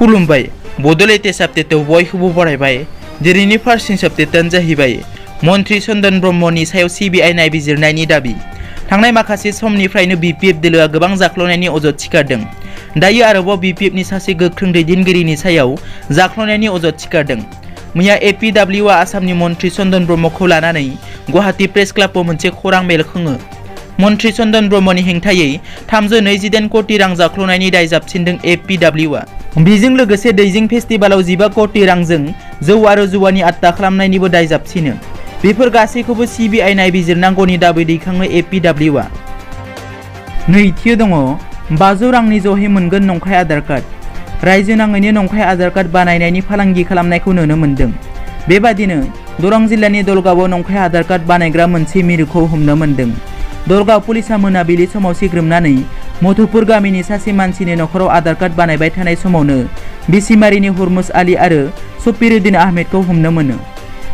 खुलुमबाय बड'लेण्ड आपडेटआव बयखौबो बरायबाय। दिनैनि फार्स्ट आपडेटआनो जाहैबाय मन्त्रि चन्दन ब्रह्मनि सायाव सिबिआइ नायबिजिरनायनि दाबि। थांनाय माखासे समनिफ्रायनो बिपिएफ दोलोआ गोबां जाख्ल'नायनि अजद थिखादों। दायो आरोबाव बिपिएफनि सासे गोख्रों दैदेनगिरिनि सायाव जाख्ल'नायनि अजद थिखादों। मैया एपिडब्लिउआ आसामनि मन्त्रि चन्दन ब्रह्मखौ लानानै गुवाहाटी प्रेस क्लाबाव मोनसे खौरां मेल खुङो। मन्त्रि चन्दन ब्रह्मनि हेंथायै 328 कोटी रां जाख्ल'नायनि दाय जाबसिनदों एपिडब्लिउआ। बेजों लोगोसे दैजिं फेस्टिभेलाव 15 कोटी रांजों जौ आरो जुवानि आट्टा खालामनायनिबो दाय जाबसिनो। बेफोर गासैखौबो सिबिआइ नायबिजिरनांगौनि दाबि दैखाङो एपिडब्लिउआ। नैथियाव दङ 500 रांनि ज'है मोनगोन नंखाय आधार कार्ड। रायजो नाङैनो नंखाय आधार कार्ड बानायनायनि फालांगि खालामनायखौ नुनो मोन्दों। बेबादिनो दरं जिल्लानि दलगावआव नंखाय आधार कार्ड बानायग्रा मोनसे मिरुखौ हमनो मोन्दों। दलगाव पुलिसा मोनाबिलि समाव सिग्रोमनानै मधुपुर गामिनि सासे मानसिनि नखराव आधार कार्ड बानायबाय थानाय समावनो बिसिमारिनि हुरमुज आली आरो सफिरुद्दिन आहमेदखौ हमनो मोनो।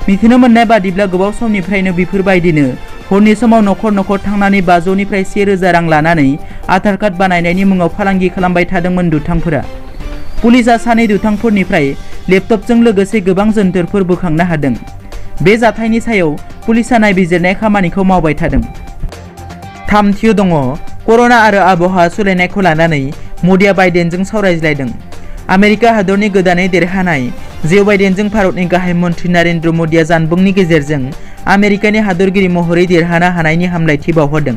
मिथिनो मोननाय बादिब्ला गोबाव समनिफ्रायनो बेफोरबायदिनो हरनि समाव नखर नखर थांनानै 500निफ्राय 1000 रां लानानै आधार कार्ड बानायनायनि मुङाव फालांगि खालामबाय थादोंमोन दुथांफोरा। पुलिसा सानै दुथांफोरनिफ्राय लेपटपजों लोगोसे गोबां जोनथोरफोर बोखांनो हादों। बे जाथायनि सायाव पुलिसा नायबिजिरनाय खामानिखौ मावबाय थादों। थामथियाव दङ कर'ना आरो आबहावा सोलायनायखौ लानानै मोदिया बाइडेनजों सावरायज्लायदों। आमेरिका हादरनि गोदानै देरहानाय जो बाइडेनजों भारतनि गाहाय मन्त्रि नरेन्द्र मोदिया जानबुंनि गेजेरजों आमेरिकानि हादरगिरि महरै देरहानो हानायनि हामलायथि बावहरदों।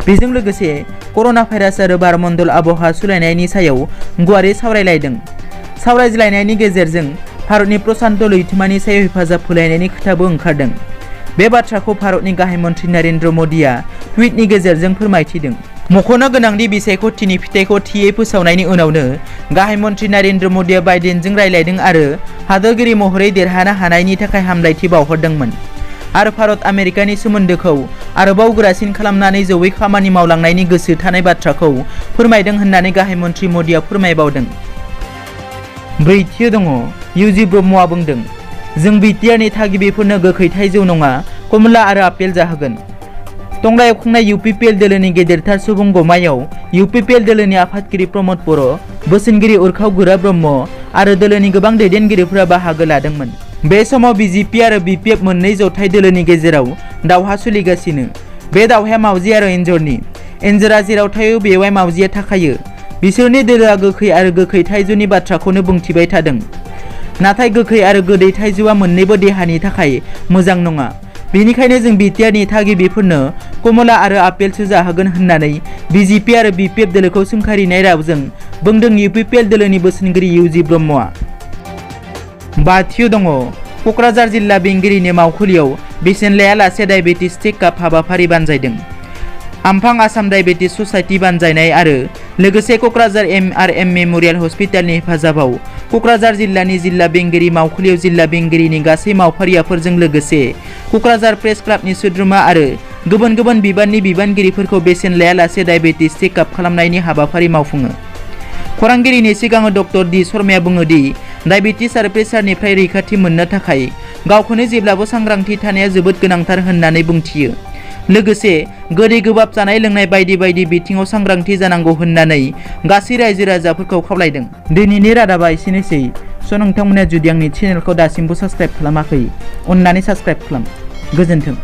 बेजों लोगोसे कर'ना भाइरास आरो बारमण्डल आबहावा सोलायनायनि सायाव गुवारै सावरायलायदों। सावरायज्लायनायनि गेजेरजों भारतनि प्रशान्त लैथोमानि सायाव हेफाजाब होलायनायनि खोथाबो ओंखारदों। बे बाथ्राखौ भारतनि गाहाय मन्त्रि नरेन्द्र मोदिया टुइटनि गेजेरजों फोरमायथिदों। मख'नो गोनांदि बिसायख'थिनि फिथायखौ थियै फोसावनायनि उनावनो गाहाय मन्त्रि नरेन्द्र मोदिया बाइडेनजों रायज्लायदों आरो हादरगिरि महरै देरहानो हानायनि थाखाय हामलायथि बावहरदोंमोन आरो भारत आमेरिकानि सोमोन्दोखौ आरोबाव गोरासिन खालामनानै जयै खामानि मावलांनायनि गोसो थानाय बाथ्राखौ फोरमायदों होननानै गाहाय मन्त्रि मोदिया फोरमायबावदों। ब्रैथियाव दङ इउजि ब्रह्मआ बुंदों, जों बिटिआरनि थागिबिफोरनो गोखै थाइजौ नङा कमला आरो आपेल जाहोगोन। टंलायाव खुंनाय इउपिपिएल दोलोनि गेदेरथार सुबुं गमायाव इउपिपिएल दोलोनि आफादगिरि प्रमद बर', बोसोनगिरि उरखाव गोरा ब्रह्म आरो दोलोनि गोबां दैदेनगिरिफोरा बाहागो लादोंमोन। बे समाव बिजेपि आरो बिपिएफ मोननै जथाय दोलोनि गेजेराव दावहा सोलिगासिनो। बे दावहाया मावजि आरो एन्जरनि। एन्जरा जेराव थायो बेवहाय मावजिया थाखायो। बिसोरनि दोलोआ गोखै आरो गोखै थाइजौनि बाथ्राखौनो बुंथिबाय थादों। नाथाय गोखै आरो गोदै थाइजौआ मोननैबो देहानि थाखाय मोजां नङा। बेनिखायनो जों बिटिआरनि थागिबिफोरनो कमला आरो आपेलसो जाहोगोन होननानै बिजेपि आरो बिपिएफ दोलोखौ सोंखारिनाय रावजों बुंदों इउपिपिएल दोलोनि बोसोनगिरि इउजि ब्रह्मआ। बाथियाव दङ क'क्राझार जिल्ला बेंगिरिनि मावखुलियाव बेसेन लायालासे डायबेटिस चेकआप हाबाफारि बानजायदों। आमफां आसाम डायबेटिस ससाइटि बानजायनाय आरो लोगोसे क'क्राझार MRM मेम'रियेल हस्पिटालनि हेफाजाबाव क'क्राझार जिल्लानि जिल्ला बेंगिरि मावखुलियाव जिल्ला बेंगिरिनि गासै मावफारियाफोरजों लोगोसे क'क्राझार प्रेस क्लाबनि सोद्रोमा आरो गुबुन गुबुन बिबाननि बिबानगिरिफोरखौ बेसेन लायालासे डायबेटिस चेकआप खालामनायनि हाबाफारि मावफुङो। खौरांगिरिनि सिगाङाव डक्टर डि शर्माया बुङो दि डायबेटिस आरो प्रेसारनिफ्राय रैखाथि मोननो थाखाय गावखौनो जेब्लाबो सांग्रांथि थानाया जोबोद गोनांथार होननानै बुंथियो। लोगोसे गोदै गोबाब जानाय लोंनाय बायदि बायदि बिथिङाव सांग्रांथि जानांगौ होननानै गासै रायजो राजाफोरखौ खावलायदों। दिनैनि रादाबा एसेनोसै। नोंथांमोना जुदि आंनि चेनेलखौ दासिमबो साबस्क्राइब खालामाखै, अन्नानै साबस्क्राइब खालाम। गोजोन्थों।